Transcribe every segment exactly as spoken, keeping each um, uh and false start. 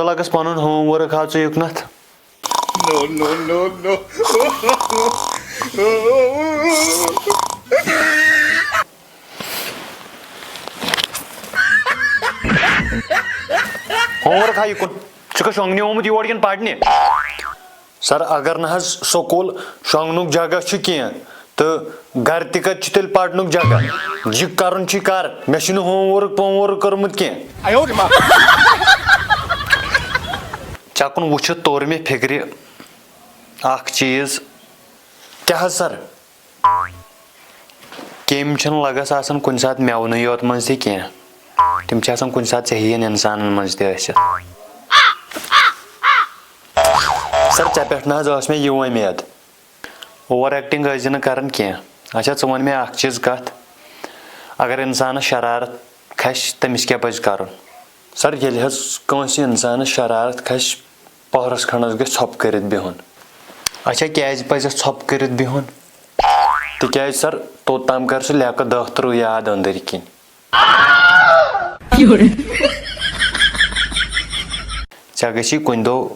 Pigs پنُن home work ہاو ژٕ یُکنتھ۔ No, no, no, no. Home work ہا یہِ کُن؟ ژٕ چھُکھا شۄنٛگنہِ آمُت یور کِنہٕ پرنہِ؟ سر، اگر نہٕ حظ سکوٗل شۄنٛگنُک جگہ چھُ کینٛہہ، تہٕ گرِ تہِ کتہِ چھُ تیٚلہِ پرنُک جگہ؟ یہِ کرُن چھُے کر، مےٚ چھُنہٕ ہوم ورک پوم ورک کوٚرمُت کینٛہہ۔ ژےٚ کُن وٕچھِتھ توٚر مےٚ فِکرِ اکھ چیٖز۔ کیٛاہ حظ سر؟ کیٚمۍ چھِنہٕ لگس آسان کُنہِ ساتہٕ مٮ۪ونٕے یوت منٛز تہِ کینٛہہ، تِم چھِ آسان کُنہِ ساتہٕ ژےٚ ہِوٮ۪ن اِنسانن منٛز تہِ ٲسِتھ۔ سر، ژےٚ پٮ۪ٹھ نہ حظ ٲس مےٚ یہِ وۄمید۔ اوور ایکٹنگ ٲسۍ زِ نہٕ کران کینٛہہ۔ اچھا، ژٕ وَن مےٚ اکھ چیٖز کتھ، اگر انسانس شرارت کھسہِ، تٔمِس کیٛاہ پزِ کرُن؟ سر، ییٚلہِ حظ کٲنٛسہِ انسانس شرارت کھسہِ، پٔہرس کھنڈس گژھِ ژھۄپہٕ کٔرِتھ بِہُن۔ اچھا، کیٛازِ پزٮ۪س ژھۄپہٕ کٔرِتھ بِہُن؟ تِکیٛازِ سر، توٚت تام کرِ سُہ لیٚکہٕ دہ ترٕٛہ یاد أنٛدٕرۍ کِنۍ۔ ژےٚ گژھی کُنہِ دۄہ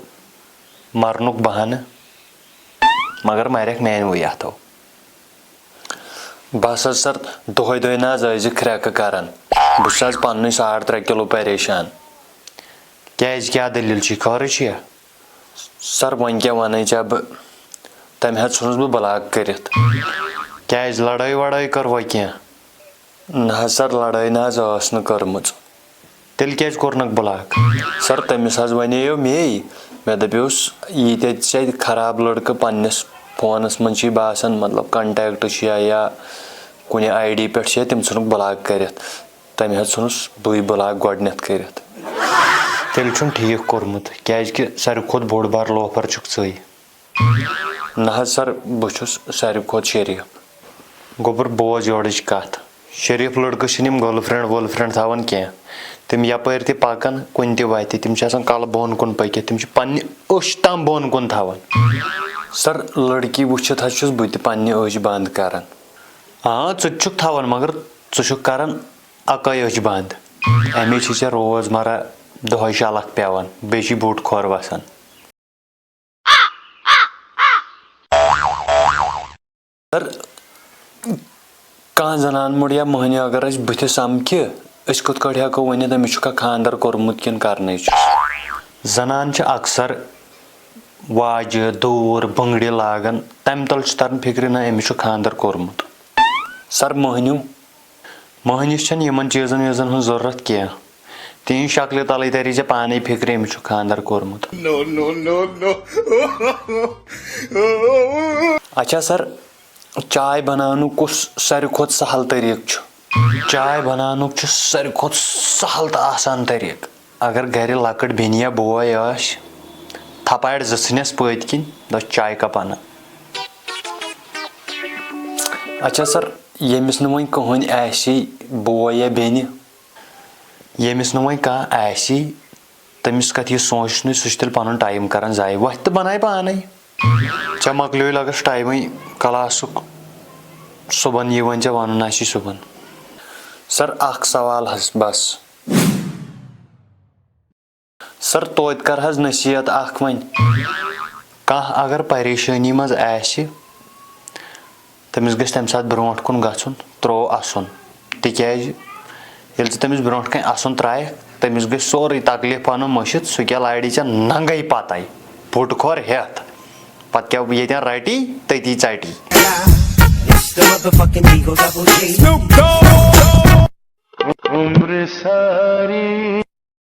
مرنُک بہانہٕ، مگر مرکھ میانہِ وٕے اتھو۔ بس حظ سر، دۄہے دۄہے نہ حظ ٲسۍ زِ کرٛٮ۪کہٕ کران۔ بہٕ چھُس حظ پننُے ساڑ ترٛےٚ کِلوٗ پریشان۔ کیٛازِ، کیٛاہ دٔلیٖل چھِ؟ خٲرٕے چھُیا؟ سر، وۄنۍ کیٛاہ وَنَے ژےٚ بہٕ؟ تَمہِ حظ ژھُنُس بہٕ بلاک کٔرِتھ۔ کیٛازِ، لڑٲے وڑٲے کٔروا کینٛہہ؟ نہ حظ سر، لڑٲے نہ حظ ٲس نہٕ کٔرمٕژ۔ تیٚلہِ کیٛازِ کوٚرنَکھ بلاک؟ سر، تٔمِس حظ وَنییو مے، مےٚ دَپیوس، ییٖتیٛاہ ژےٚ خراب لڑکہٕ پننِس فونس منٛز چھِ باسان، مطلب، کنٹیکٹ چھِ یا، یا کُنہِ آی ڈی پٮ۪ٹھ چھِ، تِم ژھُنُکھ بلاک کٔرِتھ۔ تٔمۍ حظ ژھُنُس بٕے بلاک گۄڈٕنٮ۪تھ کٔرِتھ۔ تیٚلہِ چھُن ٹھیٖک کوٚرمُت، کیٛازِکہِ ساروی کھۄتہٕ بوٚڑ بار لوفر چھُکھ ژٕے۔ نہ حظ سر، بہٕ چھُس ساروی کھۄتہٕ شریٖف۔ گوٚبُر، بوز یورٕچ کتھ۔ شریٖف لڑکہٕ چھِنہٕ یِم گرل فرینڈ ورل فرینڈ تھاوان کینٛہہ۔ تِم یپٲرۍ تہِ پکان، کُنہِ تہِ وتہِ، تِم چھِ آسان کلہٕ بۄن کُن پٔکِتھ، تِم چھِ پننہِ أچھ تام بۄن کُن تھاوان۔ سر، لڑکی وٕچھِتھ حظ چھُس بہٕ تہِ پننہِ أچھ بنٛد کران۔ آ، ژٕ تہِ چھُکھ تھاوان، مگر ژٕ چھُکھ کران اکٲے أچھ بنٛد۔ امی چھِ ژےٚ روزمرہ دۄہے شلکھ پٮ۪وان، بیٚیہِ چھِ بوٚڑ کھۄر وسان۔ سر، کانٛہہ زنان موٚڑ یا مٔہنیوٗ اگر اَسہِ بٕتھِ سمکھِ، أسۍ کِتھ کٲٹھۍ ہٮ۪کو ؤنِتھ أمِس چھُکھا خانٛدر کوٚرمُت کِنہٕ کرنٕے چھُس؟ زنان چھِ اکثر واجہِ، دوٗر، بٔنٛگرِ لاگان، تَمہِ تَل چھُ تران فِکرِ، نہ، أمِس چھُ خانٛدر کوٚرمُت۔ سر، مٔہنیوٗ؟ مٔہنِوِس چھَنہٕ یِمن چیٖزن ویٖزن ہٕنٛز ضروٗرت کینٛہہ۔ تِہنٛدِ شکلہِ تَلٕے تَری ژےٚ پانے فِکرِ، أمِس چھُ خانٛدر کوٚرمُت۔ No, no, no, no. اچھا سر، چاے بناونُک کُس ساروی کھۄتہٕ سہل طریٖقہٕ چھُ؟ چاے بناونُک چھُ ساروی کھۄتہٕ سہل تہٕ آسان طریٖقہٕ۔ اگر گرِ لۄکٕٹ بیٚنہِ یا بوے آسہِ، تھپارِ زٕ ژھٕنٮ۪س پٔتۍ کِنۍ، دَپس، "چاے کپ اَنہٕ؟" اچھا سر، ییٚمِس نہٕ وۄنۍ کٕہٕنۍ آسی، بوے یا بیٚنہِ، ییٚمِس نہٕ وۄنۍ کانٛہہ آسی، تٔمِس کتھ یہِ سونٛچنُے، سُہ چھُ تیٚلہِ پنُن ٹایم کران ضایع۔ وۄتھ تہٕ بناے پانے۔ ژےٚ مۄکلیو لگس ٹایمٕے کلاسُک، صُبحن یہِ وۄنۍ ژےٚ ونُن آسی صُبحن۔ سر، اکھ سوال حظ بس۔ سر، توتہِ کر حظ نصیحت اکھ وۄنۍ۔ کانٛہہ اگر پریشٲنی منٛز آسہِ، تٔمِس گژھِ تَمہِ ساتہٕ برونٛٹھ کُن گژھُن، ترٛوو اَسُن۔ تِکیٛازِ ییٚلہِ ژٕ تٔمِس برونٛٹھ کَنہِ اَسُن ترٛایَکھ، تٔمِس گژھِ سورُے تکلیٖف پَنُن مٔشِتھ، سُہ کیٛاہ لارِ ژےٚ ننٛگَے پَتَے، بُٹہٕ کھۄر ہٮ۪تھ۔ پَتہٕ کیٛاہ ییٚتٮ۪ن رَٹی، تٔتی ژَٹی۔ It's the motherfucking Eagle Double G. عمر ساری